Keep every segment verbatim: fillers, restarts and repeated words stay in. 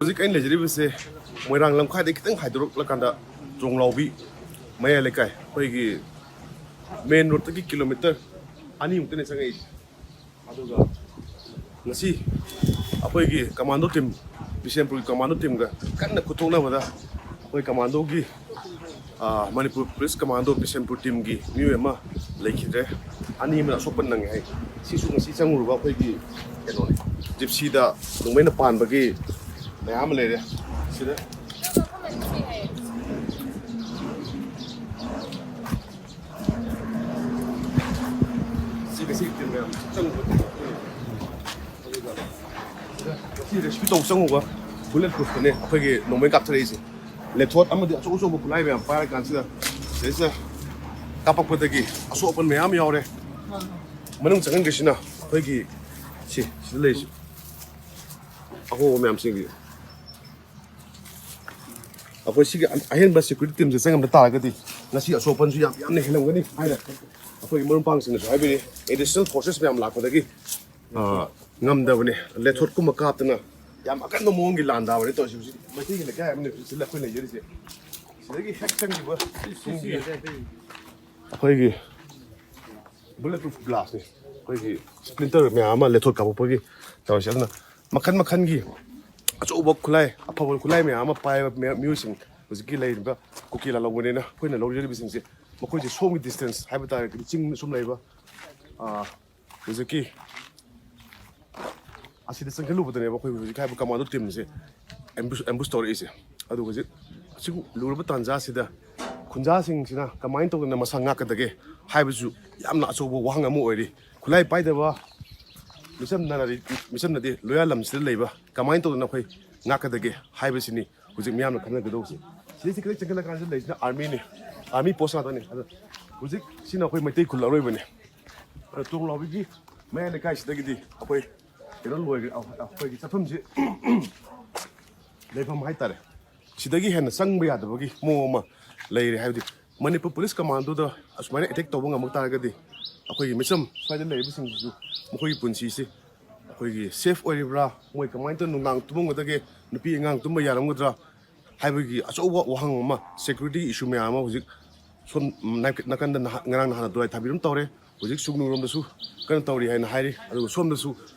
ꯍꯧꯖꯤꯛ ꯑꯩꯅ ꯂꯩꯖꯔꯤꯕꯁꯦ ꯃꯣꯏꯔꯥꯡ ꯂꯝꯈꯥꯏꯗꯒꯤ ꯈꯤꯇꯪ ꯍꯥꯏꯗꯣꯔꯛꯂꯀꯥꯟꯗ ꯇꯣꯡꯂꯥꯎꯕꯤ ꯃꯌꯥꯏ ꯂꯩꯀꯥꯏ, ꯑꯩꯈꯣꯏꯒꯤ ꯃꯦꯟ ꯔꯣꯗꯇꯒꯤ ꯀꯤꯂꯣꯃꯤꯇꯔ ꯑꯅꯤꯃꯨꯛꯇꯅꯦ ꯆꯪꯉꯛꯏꯁꯦ꯫ ꯑꯗꯨꯒ ꯉꯁꯤ ꯑꯩꯈꯣꯏꯒꯤ ꯀꯃꯥꯟꯗꯣ ꯇꯤꯝ, ꯕꯤꯁꯦꯝꯄꯨꯔꯒꯤ ꯀꯃꯥꯟꯗꯣ ꯇꯤꯝꯒ ꯀꯟꯅ ꯈꯨꯠꯊꯣꯛꯅꯕꯗ ꯑꯩꯈꯣꯏ ꯀꯃꯥꯟꯗꯣꯒꯤ, ꯑꯥ, ꯃꯅꯤꯄꯨꯔ ꯄꯨꯂꯤꯁ ꯀꯃꯥꯟꯗꯣ ꯕꯤꯁꯦꯝꯄꯨꯔ ꯇꯤꯝꯒꯤ ꯃꯤꯑꯣꯏ ꯑꯃ ꯂꯩꯈꯤꯗ꯭ꯔꯦ꯫ ꯑꯅꯤ ꯑꯃꯅ ꯑꯁꯣꯛꯄ ꯅꯪꯉꯦ ꯍꯥꯏ꯫ ꯁꯤꯁꯨ ꯉꯁꯤ ꯆꯪꯉꯨꯔꯕ ꯑꯩꯈꯣꯏꯒꯤ ꯀꯩꯅꯣꯅꯦ, ꯖꯤꯞꯁꯤꯗ ꯅꯣꯡꯃꯩꯅ ꯄꯥꯟꯕꯒꯤ ꯃꯌꯥꯝ ꯑꯃ ꯂꯩꯔꯦ ꯁꯤꯗ꯫ ꯁꯤ ꯉꯁꯤ ꯇꯤꯝ ꯃꯌꯥꯝ ꯆꯪꯉꯨꯕ ꯇꯤꯝ ꯑꯗꯨꯒ ꯁꯤꯗ ꯉꯁꯤ ꯔꯦꯁꯀ꯭ꯌꯨ ꯇꯧꯕ ꯆꯪꯉꯨꯕ ꯕꯨꯂꯦꯠ ꯄ꯭ꯔꯨꯐꯇꯨꯅꯦ ꯑꯩꯈꯣꯏꯒꯤ ꯅꯣꯡꯃꯩ ꯀꯥꯞꯊꯔꯛꯏꯁꯦ꯫ ꯂꯦꯊꯣꯠ ꯑꯃꯗꯤ ꯑꯆꯧ ꯑꯆꯧꯕ ꯈꯨꯠꯂꯥꯏ ꯃꯌꯥꯝ ꯄꯥꯏꯔ ꯀꯥꯟꯁꯤꯗ ꯁꯤꯗꯩꯁꯤꯗ ꯀꯥꯞꯄꯛꯄꯗꯒꯤ ꯑꯁꯣꯛ ꯑꯄꯟ ꯃꯌꯥꯝ ꯌꯥꯎꯔꯦ꯫ ꯃꯅꯨꯡ ꯆꯪꯍꯟꯈ꯭ꯔꯤꯁꯤꯅ ꯑꯩꯈꯣꯏꯒꯤ ꯁꯤ ꯁꯤꯗ ꯂꯩꯔꯤꯁꯤ ꯑꯍꯣꯕ ꯃꯌꯥꯝꯁꯤꯡꯁꯤ꯫ ꯑꯩꯈꯣꯏ ꯁꯤꯒꯤ ꯑꯍꯦꯟꯕ ꯁꯦꯀ꯭ꯌꯨꯔꯤꯇꯤ ꯇꯤꯝꯁꯦ ꯆꯪꯉꯝꯗ ꯇꯥꯔꯒꯗꯤ ꯉꯁꯤ ꯑꯁꯣꯛ ꯑꯄꯟꯁꯨ ꯌꯥꯝ ꯌꯥꯝꯅ ꯍꯦꯜꯂꯝꯒꯅꯤ ꯍꯥꯏꯅ ꯑꯩꯈꯣꯏꯒꯤ ꯃꯔꯨꯞ ꯃꯄꯥꯡꯁꯤꯡꯅꯁꯨ ꯍꯥꯏꯕꯤꯔꯤ꯫ ꯑꯦꯗꯤꯁꯅꯦꯜ ꯐꯣꯔꯁꯦꯁ ꯃꯌꯥꯝ ꯂꯥꯛꯄꯗꯒꯤ, ꯑ, ꯉꯝꯗꯕꯅꯤ꯫ ꯂꯦꯊꯣꯠꯀꯨꯝꯕ ꯀꯥꯞꯇꯅ ꯌꯥꯝ ꯑꯀꯟꯕ ꯃꯑꯣꯡꯒꯤ ꯂꯥꯟ ꯗꯥꯕꯅꯤ ꯇꯧꯔꯤꯁꯦ꯫ ꯍꯧꯖꯤꯛ ꯃꯩꯇꯩꯒꯤ ꯂꯩꯀꯥꯏ ꯑꯃꯅꯤ ꯍꯧꯖꯤꯛ ꯑꯩꯈꯣꯏ ꯂꯩꯖꯔꯤꯁꯦ꯫ ꯁꯤꯗꯒꯤ ꯍꯦꯛ ꯆꯪꯈꯤꯕ ꯇꯨꯡꯒꯤ ꯑꯩꯈꯣꯏꯒꯤ ꯕꯨꯂꯦꯠ ꯄ꯭ꯔꯨꯐ ꯒ꯭ꯂꯥꯁꯅꯤ꯫ ꯑꯩꯈꯣꯏꯒꯤ ꯁ꯭ꯄ꯭ꯂꯤꯟꯇꯔ ꯃꯌꯥꯝ ꯑꯃ ꯂꯦꯊꯣꯠ ꯀꯥꯞꯄꯛꯄꯒꯤ ꯇꯧꯔꯤꯁꯦ꯫ ꯑꯗꯨꯅ ꯃꯈꯟ ꯃꯈꯟꯒꯤ ꯑꯆꯧꯕ ꯈꯨꯠꯂꯥꯏ, ꯑꯐꯕ ꯈꯨꯠꯂꯥꯏ ꯃꯌꯥꯝ ꯑꯃ ꯄꯥꯏꯕ ꯃꯤꯑꯣꯏꯁꯤꯡ ꯍꯧꯖꯤꯛꯀꯤ ꯂꯩꯔꯤꯕ ꯀꯨꯀꯤ ꯂꯥꯂꯣꯡꯕꯅꯤꯅ ꯑꯩꯈꯣꯏꯅ ꯂꯧꯖꯔꯤꯕꯁꯤꯡꯁꯦ ꯃꯈꯣꯏꯁꯦ ꯁꯣꯝꯒꯤ ꯗꯤꯁꯇꯦꯟꯁ ꯍꯥꯏꯕ ꯇꯥꯔꯒꯗꯤ ꯆꯤꯡ ꯁꯨꯝ ꯂꯩꯕ, ꯑꯥ, ꯍꯧꯖꯤꯛꯀꯤ ꯑꯁꯤꯗ ꯆꯪꯁꯤꯜꯂꯨꯕꯗꯅꯦꯕ ꯑꯩꯈꯣꯏ ꯍꯧꯖꯤꯛ ꯍꯥꯏꯕ ꯀꯃꯥꯟꯗꯣ ꯇꯤꯝꯁꯦ ꯑꯦꯝꯕꯨꯁ, ꯑꯦꯝꯕꯨꯁ ꯇꯧꯔꯛꯏꯁꯦ꯫ ꯑꯗꯨ ꯍꯧꯖꯤꯛ ꯑꯁꯤꯒꯨꯝ ꯂꯨꯔꯕ ꯇꯥꯟꯖꯥꯁꯤꯗ ꯈꯨꯟꯖꯥꯁꯤꯡꯁꯤꯅ ꯀꯃꯥꯏꯅ ꯇꯧꯗꯅ ꯃꯁꯥ ꯉꯥꯛꯀꯗꯒꯦ ꯍꯥꯏꯕꯁꯨ ꯌꯥꯝꯅ ꯑꯆꯧꯕ ꯋꯥꯍꯪ ꯑꯃ ꯑꯣꯏꯔꯤ꯫ ꯈꯨꯠꯂꯥꯏ ꯄꯥꯏꯗꯕ ꯃꯤꯆꯝꯅ, ꯃꯤꯆꯝꯅꯗꯤ ꯂꯣꯌꯥ ꯂꯝꯁꯤꯗ ꯂꯩꯕ ꯀꯃꯥꯏꯅ ꯇꯧꯗꯅ ꯑꯩꯈꯣꯏ ꯉꯥꯛꯀꯗꯒꯦ ꯍꯥꯏꯕꯁꯤꯅꯤ ꯍꯧꯖꯤꯛ ꯃꯤꯌꯥꯝꯅ ꯈꯟꯅꯒꯗꯧꯕꯁꯦ꯫ ꯁꯤꯗꯩꯁꯤ ꯈꯤꯇꯪ ꯆꯪꯁꯤꯜꯂꯀꯥꯟꯁꯤꯗ ꯂꯩꯁꯤꯅ ꯑꯥꯔꯃꯤꯅꯤ, ꯑꯥꯔꯃꯤ ꯄꯣꯁ ꯉꯥꯛꯇꯅꯤ꯫ ꯑꯗꯣ ꯍꯧꯖꯤꯛ ꯁꯤꯅ ꯑꯩꯈꯣꯏ ꯃꯩꯇꯩ ꯈꯨꯜ ꯑꯔꯣꯏꯕꯅꯤ꯫ ꯑꯗꯣ ꯇꯣꯡꯂꯥꯎꯕꯤꯒꯤ ꯃꯌꯥꯏ ꯂꯩꯀꯥꯏꯁꯤꯗꯒꯤꯗꯤ ꯑꯩꯈꯣꯏ ꯀꯩꯅꯣ ꯂꯣꯏꯈ꯭ꯔꯦ, ꯑꯩꯈꯣꯏꯒꯤ ꯆꯠꯐꯝꯁꯤ ꯂꯩꯐꯝ ꯍꯥꯏꯇꯥꯔꯦ꯫ ꯁꯤꯗꯒꯤ ꯍꯦꯟꯅ ꯆꯪꯕ ꯌꯥꯗꯕꯒꯤ ꯃꯑꯣꯡ ꯑꯃ ꯂꯩꯔꯦ꯫ ꯍꯥꯏꯕꯗꯤ ꯃꯅꯤꯄꯨꯔ ꯄꯨꯂꯤꯁ ꯀꯃꯥꯟꯗꯣꯗ ꯑꯁꯨꯃꯥꯏꯅ ꯑꯦꯇꯦꯛ ꯇꯧꯕ ꯉꯝꯃꯛ ꯇꯥꯔꯒꯗꯤ ꯑꯩꯈꯣꯏꯒꯤ ꯃꯤꯆꯝ ꯁ꯭ꯋꯥꯏꯗ ꯂꯩꯔꯤꯕꯁꯤꯡꯁꯤꯁꯨ ꯃꯈꯣꯏꯒꯤ ꯄꯨꯟꯁꯤꯁꯤ ꯑꯩꯈꯣꯏꯒꯤ ꯁꯦꯐ ꯑꯣꯏꯔꯤꯕ꯭ꯔꯥ, ꯃꯣꯏ ꯀꯃꯥꯏꯅ ꯇꯧꯅ ꯅꯨꯡꯗꯥꯡ ꯇꯨꯝꯃꯝꯒꯗꯒꯦ, ꯅꯨꯄꯤ ꯑꯉꯥꯡ ꯇꯨꯝꯕ ꯌꯥꯔꯝꯒꯗ꯭ꯔꯥ ꯍꯥꯏꯕꯒꯤ ꯑꯆꯧꯕ ꯋꯥꯍꯪ ꯑꯃ, ꯁꯦꯀ꯭ꯌꯨꯔꯤꯇꯤ ꯏꯁꯨ ꯃꯌꯥꯝ ꯑꯃ ꯍꯧꯖꯤꯛ ꯁꯣꯝ ꯅꯥꯀ-, ꯅꯥꯀꯟꯗ ꯅꯍꯥ-, ꯉꯔꯥꯡ ꯅꯍꯥꯟ ꯗ꯭ꯔꯥꯏ ꯊꯥꯕꯤꯔꯝ ꯇꯧꯔꯦ꯫ ꯍꯧꯖꯤꯛ ꯁꯨꯒꯅꯨꯔꯣꯝꯗꯁꯨ ꯀꯟꯅ ꯇꯧꯔꯤ ꯍꯥꯏꯅ ꯍꯥꯏꯔꯤ꯫ ꯑꯗꯨꯒ ꯁꯣꯝꯗꯁꯨ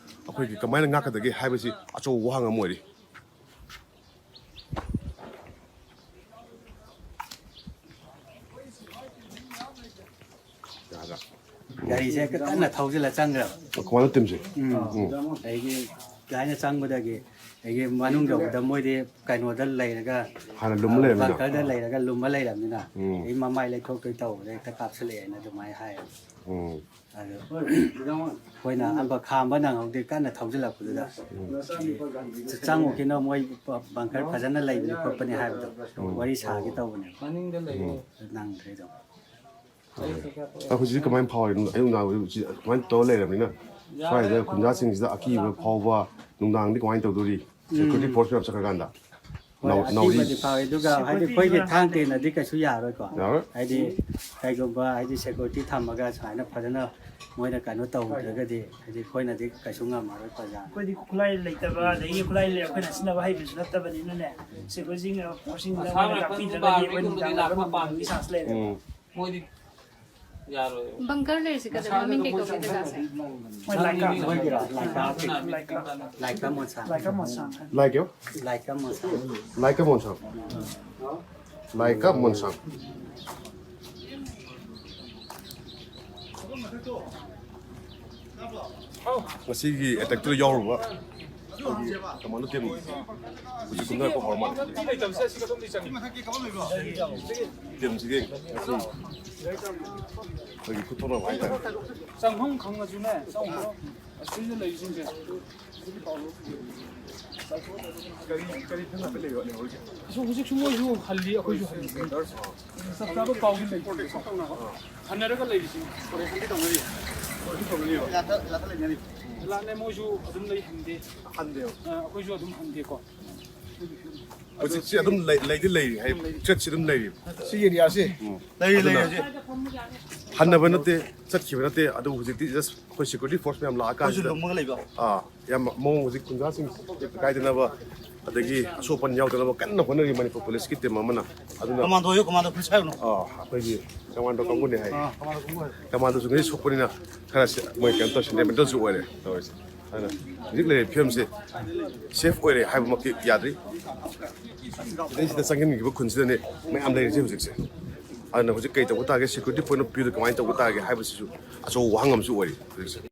ꯑꯩꯈꯣꯏꯒꯤ ꯀꯃꯥꯏꯅ ꯉꯥꯛꯀꯗꯒꯦ ꯍꯥꯏꯕꯁꯤ ꯑꯆꯧꯕ ꯋꯥꯍꯪ ꯑꯃ ꯑꯣꯏꯔꯤ꯫ ꯌꯥꯔꯦ꯫ ꯒꯥꯔꯤꯁꯦ ꯍꯦꯛꯇ ꯀꯟꯅ ꯊꯧꯖꯤꯜꯂ ꯆꯪꯈ꯭ꯔꯕ꯫ ꯀꯃꯥꯏꯅ ꯇꯤꯝꯁꯦ? ꯎꯝ꯫ ꯎꯝ꯫ ꯑꯗꯒꯤ ꯂꯥꯏꯅ ꯆꯪꯕꯗꯒꯤ ꯑꯩꯒꯤ ꯃꯅꯨꯡ ꯌꯧꯕꯗ ꯃꯣꯏꯗꯤ ꯀꯩꯅꯣꯗ ꯂꯩꯔꯒ, ꯍꯥꯟꯅ ꯂꯨꯝꯃ ꯂꯩꯔꯝꯃꯤꯗꯣ? ꯕꯪꯀꯔꯗ ꯂꯩꯔꯒ ꯂꯨꯝꯃ ꯂꯩꯔꯝꯅꯤꯅ, ꯎꯝ꯫ ꯑꯩ ꯃꯃꯥꯏ ꯂꯩꯊꯣꯛꯇꯣꯏ ꯇꯧꯕꯗ ꯍꯦꯛꯇ ꯀꯥꯞꯁꯤꯜꯂꯛꯑꯦꯅ ꯑꯗꯨꯃꯥꯏꯅ ꯍꯥꯏꯌꯦ꯫ ꯎꯝ꯫ ꯑꯗꯨ ꯑꯩꯈꯣꯏꯅ ꯑꯝꯕ ꯈꯥꯝꯕ ꯅꯪꯍꯧꯗꯦ, ꯀꯟꯅ ꯊꯧꯖꯤꯜꯂꯛꯄꯗꯨꯗ꯫ ꯆꯪꯉꯨꯈꯤꯅꯣ, ꯃꯣꯏ ꯕꯪꯀꯔ ꯐꯖꯅ ꯂꯩꯕꯅꯤ ꯈꯣꯠꯄꯅꯤ ꯍꯥꯏꯕꯗꯣ, ꯎꯝ꯫ ꯋꯥꯔꯤ ꯁꯥꯒꯦ ꯇꯧꯕꯅꯦ꯫ ꯃꯅꯤꯡꯗ ꯂꯩꯌꯦ꯫ ꯎꯝ꯫ ꯅꯪꯗ꯭ꯔꯦ ꯑꯗꯨꯝ꯫ ꯑ, ꯍꯧꯖꯤꯛꯇꯤ ꯀꯃꯥꯏꯅ ꯐꯥꯎꯔꯤ? ꯑꯌꯨꯛ ꯅꯨꯡꯗꯥꯡ ꯍꯧꯖꯤꯛ ꯁꯨꯃꯥꯏꯅ ꯇꯧꯔ ꯂꯩꯔꯕꯅꯤꯅ, ꯁ꯭ꯋꯥꯏꯗ ꯈꯨꯟꯖꯥꯁꯤꯡꯁꯤꯗ ꯑꯀꯤꯕ ꯐꯥꯎꯕ, ꯅꯨꯡꯗꯥꯡꯗꯤ ꯀꯃꯥꯏꯅ ꯇꯧꯗꯣꯔꯤ? ꯁꯦꯀ꯭ꯌꯨꯔꯤꯇꯤ ꯐꯣꯔꯁ ꯃꯌꯥꯝ ꯆꯠꯈ꯭ꯔꯀꯥꯟꯗ꯫ ꯍꯣꯏ, ꯅꯥꯎ-, ꯅꯥꯎꯔꯤ꯫ ꯑꯀꯤꯕꯗꯤ ꯐꯥꯎꯋꯦ꯫ ꯑꯗꯨꯒ ꯍꯥꯏꯗꯤ ꯑꯩꯈꯣꯏꯒꯤ ꯊꯥꯡ ꯇꯦꯟꯅꯗꯤ ꯀꯩꯁꯨ ꯌꯥꯔꯣꯏꯀꯣ꯫ ꯌꯥꯔꯣꯏ꯫ ꯍꯥꯏꯗꯤ ꯀꯩꯒꯨꯝꯕ ꯍꯥꯏꯗꯤ ꯁꯦꯀ꯭ꯌꯨꯔꯤꯇꯤ ꯊꯝꯃꯒ ꯁꯨꯃꯥꯏꯅ ꯐꯖꯅ ꯃꯣꯏꯅ ꯀꯩꯅꯣ ꯇꯧꯗ꯭ꯔꯒꯗꯤ ꯍꯥꯏꯗꯤ ꯑꯩꯈꯣꯏꯅꯗꯤ ꯀꯩꯁꯨ ꯉꯝꯃꯔꯣꯏ ꯄ꯭ꯔꯖꯥꯅ꯫ ꯑꯩꯈꯣꯏꯗꯤ ꯈꯨꯠꯂꯥꯏ ꯂꯩꯇꯕ, ꯑꯗꯒꯤ ꯈꯨꯠꯂꯥꯏ ꯂꯩ-, ꯑꯩꯈꯣꯏꯅ ꯁꯤꯖꯤꯟꯅꯕ ꯍꯩꯕꯁꯨ ꯅꯠꯇꯕꯅꯤꯅꯅꯦ, ꯁꯦꯀ꯭ꯌꯨꯔꯤꯇꯤꯁꯤꯡꯅ ꯐꯣꯔꯁꯁꯤꯡꯁꯤꯅ ꯑꯩꯈꯣꯏꯅ ꯀꯥꯛꯄꯤꯗ꯭ꯔꯒꯗꯤ ꯑꯩꯈꯣꯏ ꯅꯨꯡꯗꯥꯡ ꯂꯥꯛꯄ ꯃꯇꯝꯗꯒꯤ ꯆꯥꯟꯁ ꯂꯩꯔꯦ꯫ ꯎꯝ꯫ ꯃꯣꯏꯗꯤ ꯌꯥꯔꯣꯏ꯫ ꯕꯪꯀꯔ ꯂꯩꯔꯤꯁꯦ ꯀꯗꯥꯏ? ꯃꯃꯤꯡ ꯀꯩ ꯀꯧꯒꯦ ꯖꯒꯥꯁꯦ? ꯃꯣꯏ ꯂꯥꯏꯀꯥꯞ꯫ ꯃꯣꯏꯒꯤꯔꯣ? ꯂꯥꯏꯀꯥꯞ꯫ ꯂꯥꯏꯀꯥꯞ꯫ ꯂꯥꯏꯀꯥꯞ ꯃꯣꯟꯁꯥꯡ꯫ ꯂꯥꯏꯀꯥꯞ ꯃꯣꯟꯁꯥꯡ꯫ ꯂꯥꯏꯀꯥꯞ꯫ ꯂꯥꯏꯀꯥꯞ ꯃꯣꯟꯁꯥꯡ꯫ ꯂꯥꯏꯀꯥꯞ ꯃꯣꯟꯁꯥꯡ꯫ ꯂꯥꯏꯀꯥꯞ ꯃꯣꯟꯁꯥꯡ꯫ ꯉꯁꯤꯒꯤ ꯑꯦꯇꯦꯛꯇꯨꯗ ꯌꯥꯎꯔꯨꯕ ꯑꯩꯈꯣꯏꯒꯤ ꯀꯃꯥꯟꯗꯣ ꯇꯤꯝ ꯍꯧꯖꯤꯛ ꯀꯨꯝꯅꯔꯛꯄ ꯍꯧꯔ ꯃꯥꯜꯂꯦ꯫ ꯇꯤꯝꯁꯤꯒꯤ ꯉꯁꯤ ꯑꯩꯈꯣꯏꯒꯤ ꯈꯨꯠꯊꯣꯛꯅꯕ ꯍꯥꯏꯇꯥꯔꯦ꯫ ꯆꯪꯐꯝ ꯈꯪꯉꯁꯨꯅꯦ, ꯆꯪꯐꯝ ꯑꯁꯤꯗ ꯂꯩꯔꯤꯁꯤꯡꯁꯦ꯫ ꯀꯔꯤ, ꯀꯔꯤ ꯐꯤꯕꯝꯗ ꯂꯩꯔꯣ, ꯂꯩꯍꯧꯔꯤꯒꯦ? ꯑꯁ, ꯍꯧꯖꯤꯛꯁꯨ ꯃꯣꯏꯁꯨ ꯍꯜꯂꯤ, ꯑꯩꯈꯣꯏꯁꯨ ꯍꯜꯂꯤ꯫ ꯆꯞ ꯆꯥꯕ ꯄꯥꯎꯗꯤ ꯂꯩꯇꯦ꯫ ꯍꯟꯅꯔꯒ ꯂꯩꯔꯤꯁꯤꯡ ꯑꯣꯄꯔꯦꯁꯟꯗꯤ ꯇꯧꯅꯔꯤ꯫ ꯑꯣꯄꯔꯦꯁꯟ ꯇꯧꯅꯔꯤꯕ? ꯂꯥꯟꯅ ꯃꯣꯏꯁꯨ ꯑꯗꯨꯝ ꯂꯩ ꯍꯟꯗꯦ꯫ ꯍꯟꯗꯦꯕ? ꯑ, ꯑꯩꯈꯣꯏꯁꯨ ꯑꯗꯨꯝ ꯍꯟꯗꯦꯀꯣ꯫ ꯍꯧꯖꯤꯛꯁꯤ ꯑꯗꯨꯝ ꯂꯩ-, ꯂꯩꯗꯤ ꯂꯩꯔꯤ, ꯍꯥꯏ, ꯊ꯭ꯔꯦꯠꯁꯤ ꯑꯗꯨꯝ ꯂꯩꯔꯤ꯫ ꯁꯤ ꯑꯦꯔꯤꯌꯥꯁꯤ ꯎꯝ꯫ ꯂꯩꯔꯤ, ꯑꯗꯨꯅ ꯂꯩꯔꯤ ꯍꯧꯖꯤꯛ꯫ ꯍꯟꯅꯕ ꯅꯠꯇꯦ, ꯆꯠꯈꯤꯕ ꯅꯠꯇꯦ, ꯑꯗꯨꯕꯨ ꯍꯧꯖꯤꯛꯇꯤ just ꯑꯩꯈꯣꯏ security force ꯃꯌꯥꯝ ꯑꯩꯈꯣꯏꯁꯨ ꯂꯥꯛꯑꯀꯥꯟꯁꯤꯗ ꯂꯨꯝꯃꯒ ꯂꯩꯕ꯫ ꯑꯥ, ꯌꯥꯝ ꯃꯑꯣꯡ ꯍꯧꯖꯤꯛ ꯈꯨꯟꯖꯥꯁꯤꯡ ꯀꯥꯏꯗꯅꯕ, ꯑꯗꯒꯤ ꯑꯁꯣꯛ ꯑꯄꯟ ꯌꯥꯎꯗꯅꯕ ꯀꯟꯅ ꯍꯣꯠꯅꯔꯤ ꯃꯅꯤꯄꯨꯔ ꯄꯨꯂꯤꯁꯀꯤ ꯇꯤꯝ ꯑꯃꯅ꯫ ꯑꯗꯨꯅ ꯀꯃꯥꯟꯗꯣ ꯑꯣꯏꯌꯨ, ꯀꯃꯥꯟꯗꯣ ꯐꯨꯔꯤꯠ ꯁꯥꯏꯌꯨꯅꯨ꯫ ꯑꯥ, ꯑꯩꯈꯣꯏꯒꯤ ꯀꯃꯥꯟꯗꯣ ꯀꯥꯡꯕꯨꯅꯦ ꯍꯥꯏ꯫ ꯑꯥ, ꯀꯃꯥꯟꯗꯣ ꯀꯥꯡꯕꯨ ꯍꯥꯏ꯫ ꯀꯃꯥꯟꯗꯣꯁꯨ ꯉꯁꯤ ꯁꯣꯛꯄꯅꯤꯅ ꯈꯔ ꯁꯦ-, ꯃꯣꯏ ꯀꯩꯅꯣ ꯇꯧ, ꯁꯦꯟꯇꯤꯃꯦꯟꯇꯦꯜꯁꯨ ꯑꯣꯏꯔꯦ ꯇꯧꯔꯤꯁꯦ꯫ ꯑꯗꯨꯅ ꯍꯧꯖꯤꯛ ꯂꯩꯔꯤꯕ ꯐꯤꯕꯝꯁꯦ ꯁꯦꯐ ꯑꯣꯏꯔꯦ ꯍꯥꯏꯕꯃꯛꯇꯤ ꯌꯥꯗ꯭ꯔꯤ꯫ ꯁꯤꯗꯩꯁꯤꯗ ꯆꯪꯁꯤꯟꯈꯤꯕ ꯈꯨꯟꯁꯤꯗꯅꯦ ꯃꯌꯥꯝ ꯂꯩꯔꯤꯁꯦ ꯍꯧꯖꯤꯛꯁꯦ꯫ ꯑꯗꯨꯅ ꯍꯧꯖꯤꯛ ꯀꯩ ꯇꯧꯕ ꯇꯥꯒꯦ, security point of view ꯗ ꯀꯃꯥꯏꯅ ꯇꯧꯕ ꯇꯥꯒꯦ ꯍꯥꯏꯕꯁꯤꯁꯨ ꯑꯆꯧꯕ ꯋꯥꯍꯪ ꯑꯃꯁꯨ ꯑꯣꯏꯔꯤ ꯍꯧꯖꯤꯛꯁꯦ꯫